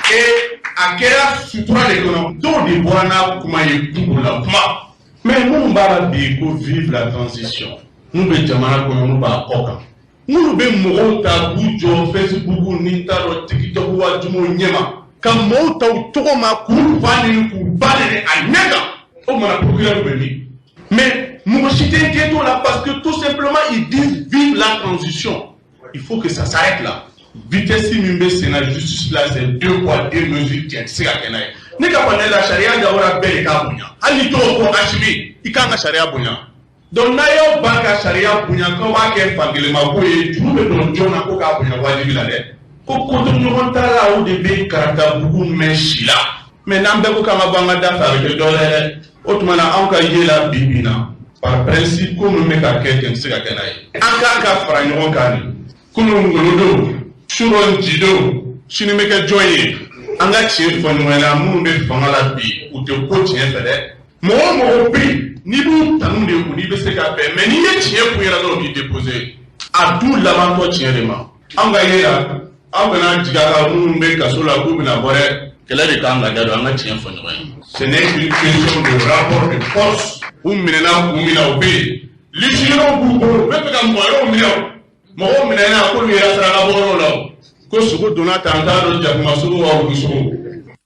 et a kɛra sutura de kɔnɔ. Dɔw de bɔra n'a kuma ye kungo la kuma. Mais minnu b'a la bi ko vive la transition, n'u bɛ jamana kɔnɔ, n'u b'a kɔ kan, minnu bɛ mɔgɔw ta k'u jɔ Facebook ni n t'a dɔn TikTok wa jumɛnw ɲɛma, ka mɔgɔw ta u tɔgɔ ma k'u fa neni, k'u ba neni a ɲɛ kan, o mana procureur bɛ min? Mais mɔgɔ si tɛ inquiété o la, parce que tout simplement ils disent vive la transition. Il faut que ça s'arrête là. Vitesse min bɛ sen na justice la, c'est deux poids deux mesures. Tiɲɛ tɛ se ka kɛ n'a ye. Ne ka fɔ ne la, sariya dabɔra bɛɛ de k'a bonya. Hali ni tɔgɔ ko Asimi, i kan ka sariya bonya. Donc n'a y'aw ban ka sariya bonya, k'aw b'a kɛ fankelenma ko ye, juru bɛ don jɔn na ko k'a bonya wajibi la dɛ. Ko kotoɲɔgɔn t'a la, o de bɛ karatabugu mɛn si la. Mais n'an bɛɛ ko k'an ka bɔ an ka da fɛ, a bɛ kɛ dɔ wɛrɛ dɛ. O tuma na, anw ka ye la bi bi in na, par principe, ko min bɛ ka kɛ ten, tɛ se ka kɛ n'a ye. An kan ka fara ɲɔgɔn kan de. Kunun ngolo don, surɔ njidenw, sini bɛ kɛ jɔn ye? An ka tiɲɛ fɔ ɲɔgɔn ɲɛna. Minnu bɛ fanga la bi, u tɛ ko tiɲɛ fɛ dɛ. Mɔgɔ o mɔgɔ bɛ yen n'i b'u tanu de kun, n'i bɛ se ka bɛn, mais n'i ye tiɲɛ f'u ɲɛna dɔrɔn, u b'i déposer. A dun labantɔ tiɲɛ de ma. Anw ka ye la, aw kana jigin a kan minnu bɛ kaso la k'u bɛna bɔ dɛ. Kɛlɛ de kan ka da don, an ka tiɲɛ fɔ ɲɔgɔn ye. Ce n'est qu'une question de rapport de force. U minɛna kun min na, u bɛ yen, légionnaires b'u bolo, u bɛ fɛ ka mɔgɔ wɛrɛw minɛ. O mɔgɔw minɛna k'olu yɛrɛ saraka bɔyɔrɔ la, o ko sogo donna tan, t'a dɔn jakuma sogo wa wulu sogo.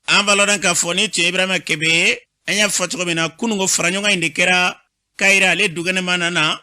An b'a lɔn k'a fɔ ni tun ye Ibrahima Kebe ye. An y'a fɔ cogo min na, kununko faraɲɔgɔn in de kɛra. Kayira ale dukɛnɛma nana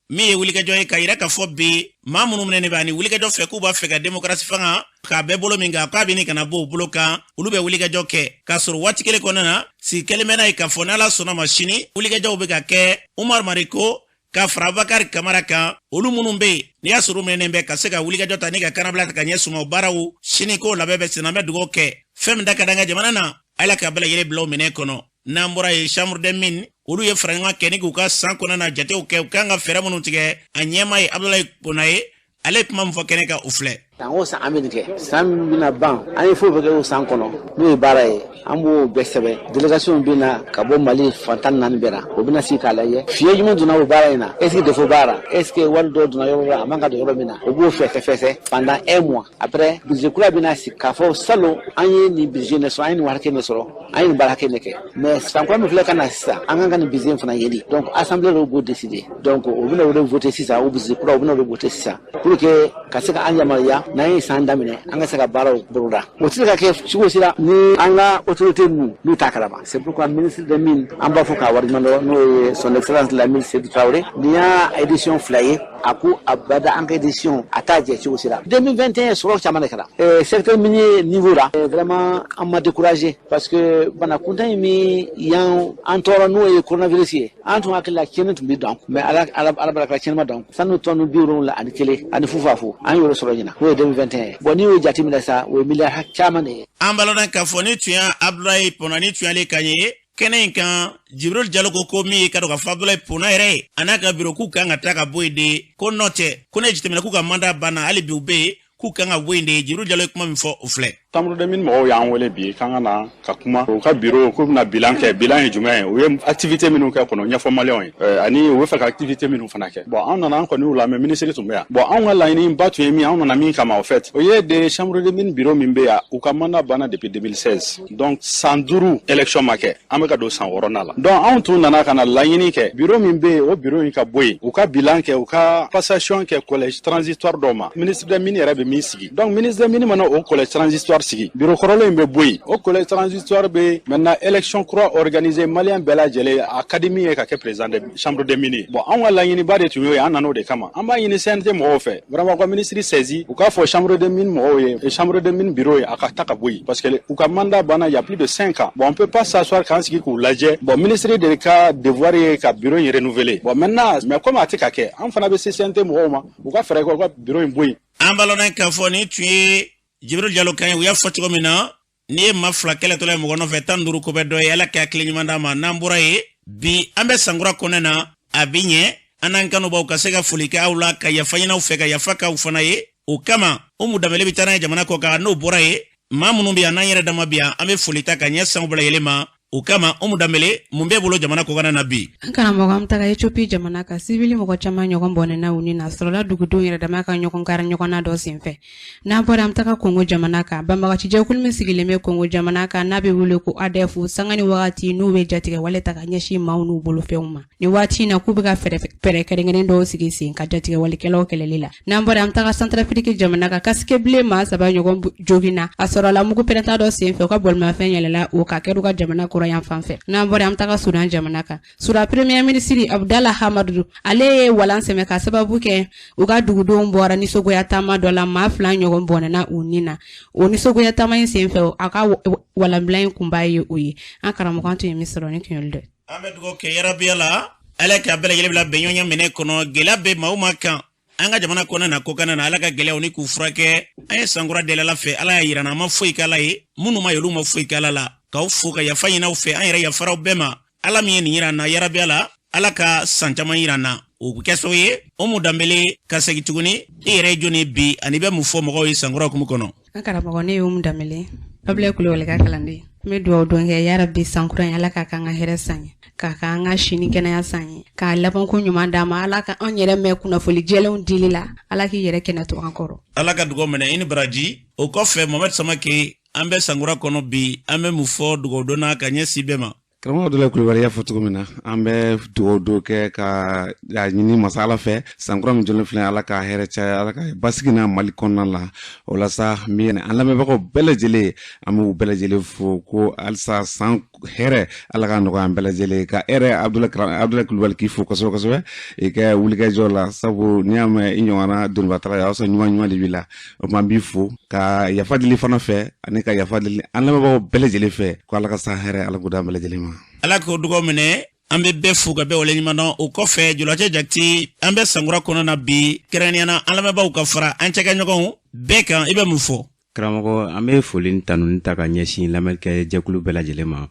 min ye wulikajɔ ye k'a yira k'a fɔ bi maa minnu minɛnen bɛ ani wulikajɔ fɛ k'u b'a fɛ ka demokarasi fanga k'a bɛɛ bolo min kan k'a bɛ ɲini ka na bɔ u bolo kan, olu bɛ wulikajɔ kɛ k'a sɔrɔ waati kelen kɔnɔna na sigi kɛlen bɛ n'a ye k'a fɔ n'Ala sɔnna ma sini wulikajɔw bɛ ka kɛ Umar Mariko ka fara Abubakari Kamara kan, olu minnu bɛ yen n'i y'a sɔrɔ u minɛnen bɛ ka se ka wulikajɔ ta ni ka kannabila ta ka ɲɛsin u ma, o baaraw sini k'o labɛn bɛ senna. An bɛ dugawu kɛ fɛn min da ka d'an ka jamana na, Ala ka bɛɛ lajɛlen bila o minɛn kɔnɔ. N'an bɔra yen, chambre des mines olu ye faraɲɔgɔn kɛ ni k'u ka san kɔnɔna na jatew kɛ, u kan ka fɛɛrɛ minnu tigɛ. A ɲɛmaa ye Abudulayi Kona ye, ale ye kuma min fɔ kɛnɛ kan, o filɛ. San o san an bɛ nin kɛ, san min bɛna ban, an ye fɛn o fɛn kɛ o san kɔnɔ n'o ye baara ye, an b'o bɛɛ sɛbɛn. Délégation bɛ na ka bɔ Mali fan 14 bɛɛ la, o bɛna sigi k'a lajɛ fiɲɛ jumɛn donna o baara in na, est ce que défaut b'a la, est ce que wari dɔw donna yɔrɔ la a man ka don yɔrɔ min na, o b'o fɛsɛfɛsɛ pendant un mois. Après, budget kura bɛna sigi k'a fɔ salon an ye nin budget ne sɔrɔ, an ye nin wari hakɛ ne sɔrɔ, an ye nin baara hakɛ ne kɛ, mais san kura min filɛ ka na sisan, an kan ka nin budget in fana yeli. Donc assemblée de b'o décider, donc o bɛna o de voter sisan, o budget kura o bɛna o de voter sisan pour que ka se ka an yamaruya n'an ye san daminɛ an ka se ka baaraw boloda. O tɛ se ka kɛ cogo si la ni an ka autorité ninnu n'u t'a kalama. C'est pourquoi ministre des mines, an b'a fɔ k'a waleɲuman dɔn, n'o ye son excellence Lamine Seydou Traoré, nin y'a édition fila ye. A ko abada an ka édition a t'a jɛ cogo si la. 2021 sɔrɔ caman de kɛra secteur minier niveau la. Vraiment an ma découragé parce que bana kuntan in min y'an an tɔɔrɔ, n'o ye coronavirus ye, an tun hakili la tiɲɛni tun bɛ don, mais ala ala ala barika tiɲɛni ma don. Sanu tɔni 71 ani fufafu an y'o sɔrɔ ɲina, n'o ye 2021 ye. Bon, n'i y'o jateminɛ sa, o ye miliyari caman de ye. An balona k'a fɔ ni tun y'a Abudulayi Pɔnɔ ni tun y'ale kan ye kɛnɛ in kan. Jibril Jalo ko ko min ye ka dɔn k'a fɔ Abudulayi Pɔnɔ yɛrɛ ye, a n'a ka biro, k'u kan ka taa ka bɔ yen de, ko nɔ tɛ ko ne jateminɛ k'u ka mandat banna, hali bi u bɛ yen, k'u kan ka bɔ yen de. Jibril Jalo ye kuma min fɔ, o filɛ. Chambre des mines mɔgɔw y'an wele bi k'an ka na ka kuma u ka bureau, k'u bɛna bilan kɛ. Bilan ye jumɛn ye? U ye activité minnu kɛ kɔnɔ ɲɛfɔ maliyɛnw ye, ani u bɛ fɛ ka activité minnu fana kɛ. Bon, an nana, an kɔni y'u lamɛn, ministre tun bɛ yan. Bon, anw ka laɲini ba tun ye min, an nana min kama au fait, o ye de chambre des mines bureau min bɛ yan, u ka mandat banna depuis 2016, donc san 5 élection ma kɛ, an bɛ ka don san wɔɔrɔnan la. Donc anw tun nana ka na laɲini kɛ, bureau min bɛ yen, o bureau in ka bɔ yen, u ka bilan kɛ, u ka passation kɛ collège transitoire dɔ ma, ministre des mines yɛrɛ bɛ min sigi. Donc ministre des mines mana o collège transitoire sigi, bureau kɔrɔlen in bɛ bɔ yen, o collège transitoire bɛ maintenant élection kura organiser, maliyɛn bɛɛ lajɛlen a ka di min ye ka kɛ président de chambre des mines. Bon, anw ka laɲiniba de tun y'o ye, an nan'o de kama. An b'a ɲini CNT mɔgɔw fɛ vraiment, ka ministre saisi, u k'a fɔ chambre des mines mɔgɔw ye, chambre des mines bureau ye, a ka ta ka bɔ yen, parce que u ka mandat banna il y a plus de 5 ans. Bon, on peut pas s'asseoir k'an sigi k'u lajɛ. Bon, ministre de ka devoir ye ka bureau in renouveler. Bon, maintenant, mais comme a tɛ ka kɛ, an fana bɛ se CNT mɔgɔw ma, u ka fɛɛrɛ kɛ, u ka bureau in bɔ yen. An balona k'a fɔ ni tun ye Jibril Jalo kan ye. U y'a fɔ cogo min na, n'i ye maa fila kɛlɛtɔla ye mɔgɔ nɔfɛ, 15 ko bɛ dɔ ye. Ala ka hakili ɲuman d'a ma. N'an bɔra yen, bi an bɛ sankura kɔnɛ na, a bi ɲɛ an n'an kanubaw ka se ka foli kɛ aw la, ka yafa ɲini aw fɛ, ka yafa k'aw fana ye. O kama Umu Danbele bɛ taa n'a ye jamana kɔ kan. N'o bɔra yen, maa minnu bɛ yan, n'an yɛrɛ dama bi yan, an bɛ foli ta ka ɲɛ sanw bɛɛ lajɛlen ma. O kama Umu Danbele, mun b'e bolo jamana kɔkanna na bi? An karamɔgɔ, an bɛ taga Ethiopie jamana kan. Sibili mɔgɔ caman ɲɔgɔn bɔnɛna u ni na sɔrɔla dugudenw yɛrɛ dama ka ɲɔgɔn kari ɲɔgɔnna dɔ senfɛ. N'an bɔra, an bɛ taga Kongo jamana kan. Banbagacijɛkulu min sigilen bɛ Kongo jamana kan, n'a bɛ wele ko ADF, sanga ni wagati n'u bɛ jatigɛ wale ta ka ɲɛsin maaw n'u bolofɛnw ma, nin waati in na k'u bɛ ka fɛɛrɛ kɛrɛnkɛrɛn dɔw sigi sen ka jatigɛ walekɛlaw kɛlɛli la. N'an bɔra, an bɛ taga Santarafiriki jamana kan. Kasike bilen maa saba ɲɔgɔn joginna, a sɔrɔla mugu pɛrɛnta dɔ senfɛ, u ka bolimafɛn yɛlɛla o ka kɛra u ka jamana kɔrɔ yan fan fɛ. N'an bɔra, an bɛ taga Sudan jamana kan. Sudan premier ministre Abdala Hamadu, ale ye walan sɛmɛ ka sababu kɛ u ka dugudenw bɔra nisɔngoya taama dɔ la, maa fila ɲɔgɔn bɔnɛna u ni na o nisɔngoya taama in senfɛ. A ka walanbila in kunba ye o ye. An karamɔgɔ, an tun ye min sɔrɔ ni kunyoli dɔ. An bɛ dugawu kɛ yarabiya la, Ala ka bɛɛ lajɛlen bila bɛnɲɔgɔnya minɛ kɔnɔ. Gɛlɛya bɛ maa o maa kan an ka jamana kɔnɔ na, kɔkanna na, Ala ka gɛlɛyaw ni k'u furakɛ. An ye sankura deli Ala fɛ, Ala y'a yira an ma foyi k'Ala ye, minnu ma ye olu ma foyi k'Ala la. K'aw fo ka yafa ɲini aw fɛ, an yɛrɛ yafaraw bɛɛ ma. Ala min ye nin yira an na, yarabiya la, Ala ka san caman yira an na, o bɛ kɛ sababu ye. Umu Danbele, ka segin tuguni, i yɛrɛ ye jɔni bi, ani i bɛ mun fɔ mɔgɔw ye sankura hukumu kɔnɔ? An karamɔgɔ, ne ye Umu Danbele, Abulayi Kulubali ka kalanden. N bɛ dugawu don kɛ, yarabi sankura in, Ala k'a k'an ka hɛrɛ san ye, k'a k'an ka sini kɛnɛya san ye, k'a labanko ɲuman d'an ma. Ala ka an yɛrɛ mɛn kunnafoli jɛlenw dili la. Ala k'i yɛrɛ kɛnɛ to an kɔrɔ. Ala ka dugawu minɛ, i ni baraji. O kɔfɛ, Mohamɛd Samake, an bɛ sankura kɔnɔ bi, an bɛ mun fɔ dugawu donna ka ɲɛsin bɛɛ ma? Karamɔgɔ Abudulayi Kulubali y'a fɔ cogo min na, an bɛ dugawu dɔ kɛ ka a ɲini masa Ala fɛ, sankura min jɔlen filɛ, Ala ka hɛrɛ caya, Ala ka basigi na Mali kɔnɔna la. O la sa, n bɛ an lamɛnbagaw bɛɛ lajɛlen, an b'u bɛɛ lajɛlen fo ko halisa san hɛrɛ Ala ka nɔgɔya an bɛɛ lajɛlen ka hɛrɛ. Abudulayi Kulubali k'i fo kosɛbɛ kosɛbɛ i ka wulikajɔ la, sabu n'i y'a mɛn i ɲɔgɔnna donibatala ye, o y'a sɔrɔ ɲuman ɲuman de b'i la. O tuma n b'i fo ka yafa deli fana fɛ ani ka yafa deli an lamɛnbagaw bɛɛ lajɛlen fɛ ko Ala ka san hɛrɛ, Ala k'o d'an bɛɛ lajɛlen ma. Ala k'o dugaw minɛ. An bɛ bɛɛ fo ka bɛɛ waleɲuman dɔn. O kɔfɛ, Julacɛ Jakite, an bɛ sankura kɔnɔ na bi, kɛrɛnkɛrɛnnenya na an lamɛnbaaw ka fara an cɛkɛɲɔgɔnw bɛɛ kan, i bɛ mun fɔ? Karamɔgɔ, an bɛ foli ni tanuni ta ka ɲɛsin lamɛnnikɛ jɛkulu bɛɛ lajɛlen ma,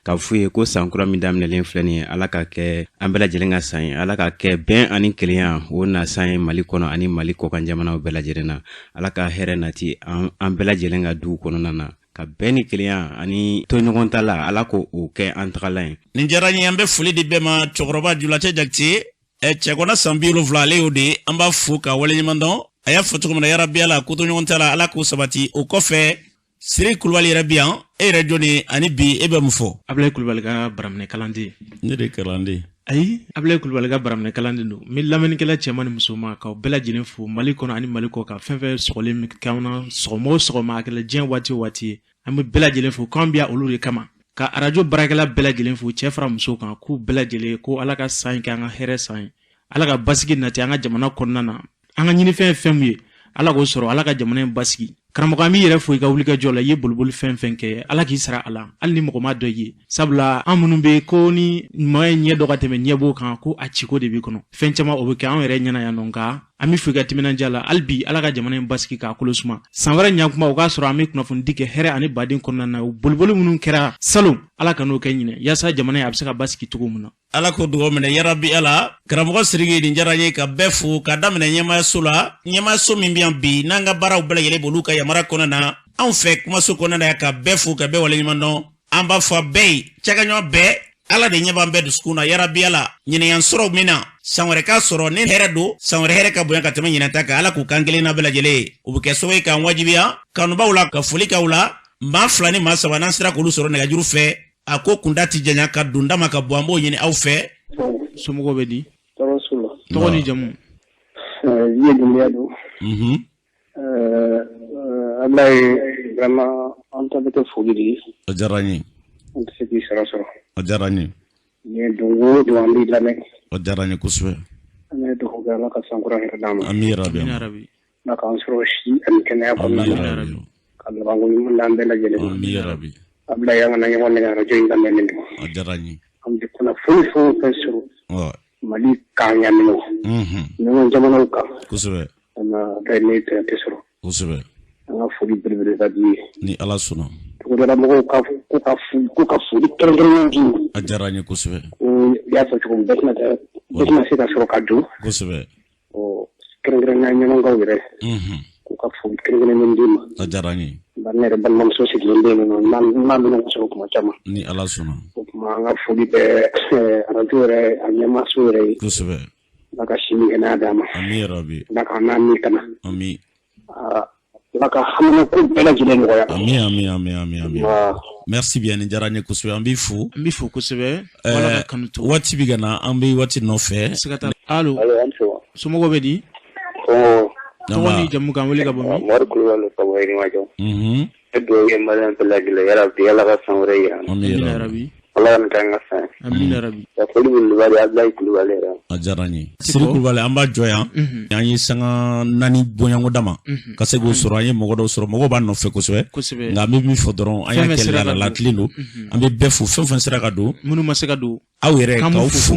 k'a f'u ye ko san kura min daminɛlen filɛ nin ye, Ala ka kɛ an bɛɛ lajɛlen ka san ye, Ala ka kɛ bɛn ani kelenya o na san ye Mali kɔnɔ ani Mali kɔkan jamanaw bɛɛ lajɛlen na. Ala ka hɛrɛ nati an bɛɛ lajɛlen ka duw kɔnɔna na, ka bɛn ni kelenya ani toɲɔgɔn ta la, Ala k'o kɛ an tagalan ye. Nin diyara n ye. An bɛ foli di bɛɛ ma. Cɛkɔrɔba Julacɛ Jakite, cɛkɔnɔ san 70, ale y'o de ye. An b'a fo ka waleɲuman dɔn. A y'a fɔ cogo min na, yarabi Ala ko to ɲɔgɔn ta la, Ala k'o sabati. O kɔfɛ, Siri Kulubali yɛrɛ bi yan, e yɛrɛ jɔni ani bi e bɛ mun fɔ? Abulayi Kulubali ka baraminɛ kalanden. Ne de kalanden. Ayi, Abulayi Kulubali ka baraminɛ kalanden don. N bɛ lamɛnnikɛla cɛman ni musoman k'aw bɛɛ lajɛlen fo Mali kɔnɔ ani Mali kɔ kan, fɛn fɛn sɔgɔlen bɛ k'anw na sɔgɔma o sɔgɔma, a kɛra diɲɛ waati o waati ye, an bɛ bɛɛ lajɛlen fo k'an bɛ yan olu de kama. Ka arajo baarakɛla bɛɛ lajɛlen fo, cɛ fara muso kan, k'u bɛɛ lajɛlen ko Ala ka san in kɛ an ka hɛrɛ san ye, Ala ka basigi nati an ka jamana kɔnɔna na, an ka ɲinifɛn ye fɛn min ye, Ala k'o sɔrɔ, Ala ka jamana in basigi. Karamɔgɔ, an b'i yɛrɛ fo i ka wulikajɔ la. I ye boliboli fɛn fɛn kɛ, Ala k'i sara a la, hali ni mɔgɔ ma dɔ i ye, sabula an minnu bɛ ko ni maa ye ɲɛ dɔ ka tɛmɛ ɲɛbo kan, ko a ciko de b'i kɔnɔ. Fɛn caman o bɛ kɛ anw yɛrɛ ɲɛna yan nɔ, nka an bɛ fo i ka timinandiya la. Hali bi Ala ka jamana in basigi k'a kolo suma. San wɛrɛ ɲakuma, o k'a sɔrɔ an bɛ kunnafonidi kɛ hɛrɛ ani baden kɔnɔna na. O boliboli minnu kɛra salon, Ala ka n'o kɛ ɲinɛ, yaasa jamana in a bɛ se ka basigi cogo min na. Ala k'o dugawu minɛ yarabi Ala. Karamɔgɔ Siriki, nin diyara n ye ka bɛɛ fo ka daminɛ ɲɛmaayaso la, ɲɛmaayaso min bɛ yan bi n'an ka baaraw bɛɛ lajɛlen b'olu ka yamara kɔnɔna na, anw fɛ kumaso kɔnɔna na yan, ka bɛɛ fo ka bɛɛ waleɲuman dɔn. An b'a fɔ a bɛɛ ye, cakɛɲɔgɔn bɛɛ, Ala de ɲɛ b'an bɛɛ dusukun na. Yarabi Ala, ɲinɛyan sɔrɔ min na, san wɛrɛ k'a sɔrɔ ni hɛrɛ don, san wɛrɛ hɛrɛ ka bonya ka tɛmɛ ɲinɛ ta kan. Ala k'u kan kelen na bɛɛ lajɛlen ye. O bɛ kɛ sababu ye k'an wajibiya kanubaw la ka foli k'aw la. Maa fila ni maa saba, n'an sera k'olu sɔrɔ nɛgɛjuru fɛ, a ko kunda ti janya ka don dama ka bɔ, an b'o ɲini aw fɛ. Somɔgɔw bɛ di? Tɔɔrɔ s'u la. Tɔgɔ ni jamu? Ye Dunbiya don. Abulayi, vraiment an ta bɛ kɛ foli de ye. O diyara n ye. An tɛ se k'i sara sɔrɔ. O diyara n ye. Nin ye don o don an b'i lamɛn. O diyara n ye kosɛbɛ. An bɛ dugawu kɛ Ala ka sankura hɛrɛ d'an ma. Amina rabi. Ala k'an sɔrɔ si ani kɛnɛya kɔnɔna na. Ka labanko ɲuman d'an bɛɛ lajɛlen ma. Amina rabi. Abulayi, an kana ɲɔgɔn nɛgɛ, arajo in lamɛnni don. O diyara n ye. An bɛ kunnafoni fɛn o fɛn sɔrɔ. Mali kan yan nɔ. Ɲɔgɔn jamanaw kan. Kosɛbɛ. An ka ne tɛ sɔrɔ. Kosɛbɛ. An ka foli belebeleba b'i ye. Ni Ala sɔnna. Togodala mɔgɔw ka ko ka foli ko ka foli kɛrɛnkɛrɛnnen d'i ma. A diyara n ye kosɛbɛ. Ko i y'a fɔ cogo min, bɛɛ tɛna se ka sɔrɔ ka don. Kosɛbɛ. Ɔ, kɛrɛnkɛrɛnnenya ɲɔgɔnkaw yɛrɛ. K'u ka foli kɛrɛnkɛrɛnnen d'i ma. A diyara n ye. Bari ne yɛrɛ balimamuso sigilen bɛ yen nɔ, n n'a bɛ ɲɔgɔn sɔrɔ tuma caman. Ni Ala sɔnna. O tuma an ka foli bɛ arajo yɛrɛ a ɲɛmaaso yɛrɛ ye. Kosɛbɛ. Ala ka si ni kɛnɛya d'an ma. Ami rabi. Ala k'an n'a ni kana. Ami. Ala ka haminanko bɛɛ lajɛlen nɔgɔya. Ami ami ami ami ami. Merci bien, nin diyara n ye kosɛbɛ, an b'i fo. An b'i fo kosɛbɛ. Ala ka kanu to. Waati bɛ ka na, an bɛ waati nɔfɛ. Siga t'a la. Allo. Allo, an sɔgɔma. Somɔgɔw bɛ di? Tɔgɔ ni jamu, k'an wele ka bɔ min? Mɔri Kulubali ka bɔ Yirimajɔ. Ne dugawu kɛ maliyɛn bɛɛ lajɛlen yarabi Ala ka san wɛrɛ yira an na. Amina rabi. Ala ka nin k'an ka san ye. Amina rabi. Ka foli belebeleba di Abulayi Kulubali yɛrɛ ma. A diyara n ye. Siri Kulubali, an b'a jɔ yan. An ye sanga 4 bɔɲɔgɔnko dama ka se k'o sɔrɔ, an ye mɔgɔ dɔw sɔrɔ, mɔgɔw b'a nɔfɛ kosɛbɛ. Nka an bɛ min fɔ dɔrɔn, an y'a kɛ laada latilen don. An bɛ bɛɛ fo, fɛn fɛn sera ka don. Minnu ma se ka don. Aw yɛrɛ k'aw fo,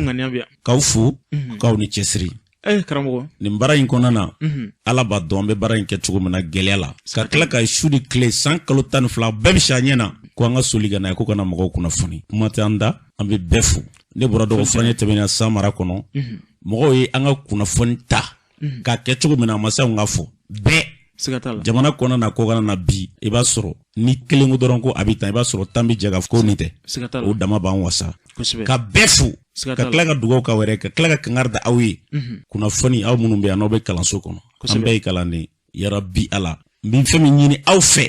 k'aw fo, k'aw ni cɛsiri. Karamɔgɔ. Nin baara in kɔnɔna na, Ala b'a dɔn an bɛ baara in kɛ cogo min na gɛlɛya la, ka tila ka su ni tile san kalo 12 bɛɛ bɛ si a ɲɛ na ko an ka soli ka na ko kana mɔgɔw kunnafoni. Kuma tɛ an da, an bɛ bɛɛ fo. Ne bɔra dɔgɔ furancɛ tɛmɛna san mara kɔnɔ, mɔgɔw ye an ka kunnafoni ta k'a kɛ cogo min na, a ma se anw ka fɔ bɛɛ. Jamana kɔnɔna na, kɔkan na bi, i b'a sɔrɔ ni kelen ko dɔrɔn ko a bɛ tan, i b'a sɔrɔ 10 bɛ jɛ k'a fɔ ko nin tɛ. O dama b'an wasa ka bɛɛ fo, ka tila ka dugawu k'aw yɛrɛ, ka tila ka kangari da aw ye. Kunnafoni, aw minnu bɛ yan n'aw bɛ kalanso kɔnɔ, an bɛɛ ye kalanden, yarabi Ala. N bɛ fɛn min ɲini aw fɛ,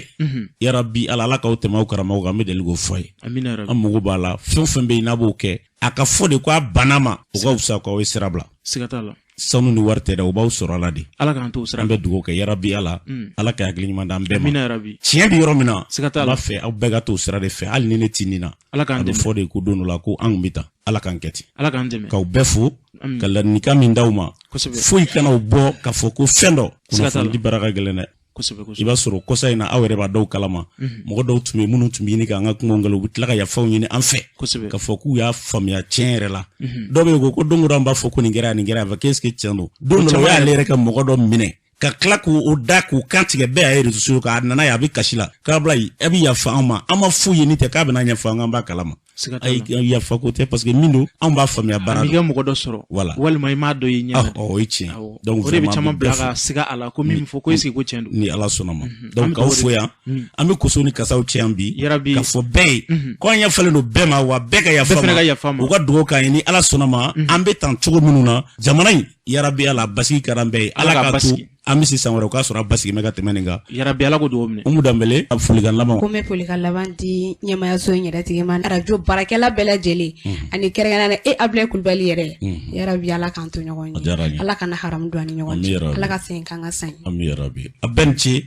yarabi Ala, Ala k'aw tɛmɛ aw karamɔgɔ kan. An bɛ deli k'o fɔ a ye. Amina yarabi. An mago b'a la, fɛn o fɛn bɛ yen n'a b'o kɛ, a ka fɔ de ko a banna ma, o ka fisa k'aw ye sira bila. Siga t'a la. Sanu ni wari tɛ dɛ, o b'aw sɔrɔ a la de. Ala k'an t'o sira. An bɛ dugawu kɛ, yarabi Ala, Ala ka hakili ɲuman d'an bɛɛ ma. Amina yarabi. Tiɲɛ bɛ yɔrɔ min na, Siga t'a n la. b'a fɛ aw bɛɛ ka t'o sira de fɛ, hali ni ne ti nin na. Ala k'an A bɛ dɛmɛ. fɔ de ko don dɔ la ko an kun bɛ tan, Ala k'an kɛ ten. Ala k'an dɛmɛ. K'aw bɛɛ fo, ka ladilikan min d'aw ma, foyi kana o bɔ k'a fɔ ko fɛn dɔ. Siga t'a la. Kunnafoni di baara ka gɛlɛn dɛ. Kosɛbɛ I kosɛbɛ. b'a sɔrɔ kɔsa in na, aw yɛrɛ b'a dɔw kalama, mɔgɔ dɔw tun bɛ yen minnu tun bɛ ɲini k'an ka kungo kɛlɛ, u bɛ tila ka yafaw ɲini an fɛ, k'a fɔ k'u y'a faamuya tiɲɛ yɛrɛ la. Dɔw bɛ yen ko don o don an b'a fɔ ko nin kɛra, nin kɛra, a fɔ qu'est-ce que tiɲɛ don. Don dɔ la, o y'ale yɛrɛ ka mɔgɔ dɔ minɛ ka tila k'o da k'u kan tigɛ bɛɛ y'a ye réseaux sociaux kan. A nana ye, a bɛ kasi la k'a bila yen, e bɛ yafa an ma, an ma foyi ye ni tɛ k'a bɛna ɲɛfɔ an, k'an b'a kalama. Siga t'a la. Ayi, yafa ko tɛ, parce que min don, anw b'a faamuya baara A m'i don. ka mɔgɔ dɔ sɔrɔ. Voilà. Walima i m'a dɔn i ɲɛ na. Ah, o ye tiɲɛ. Donc O de bɛ vraiment, caman an bɛ bila bɛɛ ka fo. siga a la ko min fɔ ko est-ce que ko tiɲɛ don. Ni Ala sɔnna ma. An Donc bɛ k'aw dugawu de fo kɛ. yan, an bɛ koso ni kasaw cɛ yan bi, Yarabi. k'a fɔ bɛɛ ye ko an yafalen don bɛɛ ma, wa bɛɛ ka yafa Bɛɛ fana ka yafa ma. U ka dugawu k'an ye, ni Ala sɔnna ma, an bɛ tan cogo minnu na jamana in, yarabi Ala, basigi kɛra an bɛɛ ye. Ala Ala k'a k'a to basigi. an bɛ se san wɛrɛ, o k'a sɔrɔ a basigi bɛ ka tɛmɛ nin kan. Yarabi, Ala ko dugawu minɛ. Umu Danbele, a folikan laban. Ko n bɛ folikan laban di ɲɛmayaso in yɛrɛ tigi ma, arajo baarakɛla bɛɛ lajɛlen, ani kɛrɛnkɛrɛnnenya la e Abulaye Kulubali yɛrɛ. Yarabi, Ala k'an to ɲɔgɔn A diyara n ye, ye. Ala kana haramu don an ni ɲɔgɔn Ami cɛ. yarabi. Ala ka segin k'an ka san ye. Ami yarabi, a bɛɛ ni ce.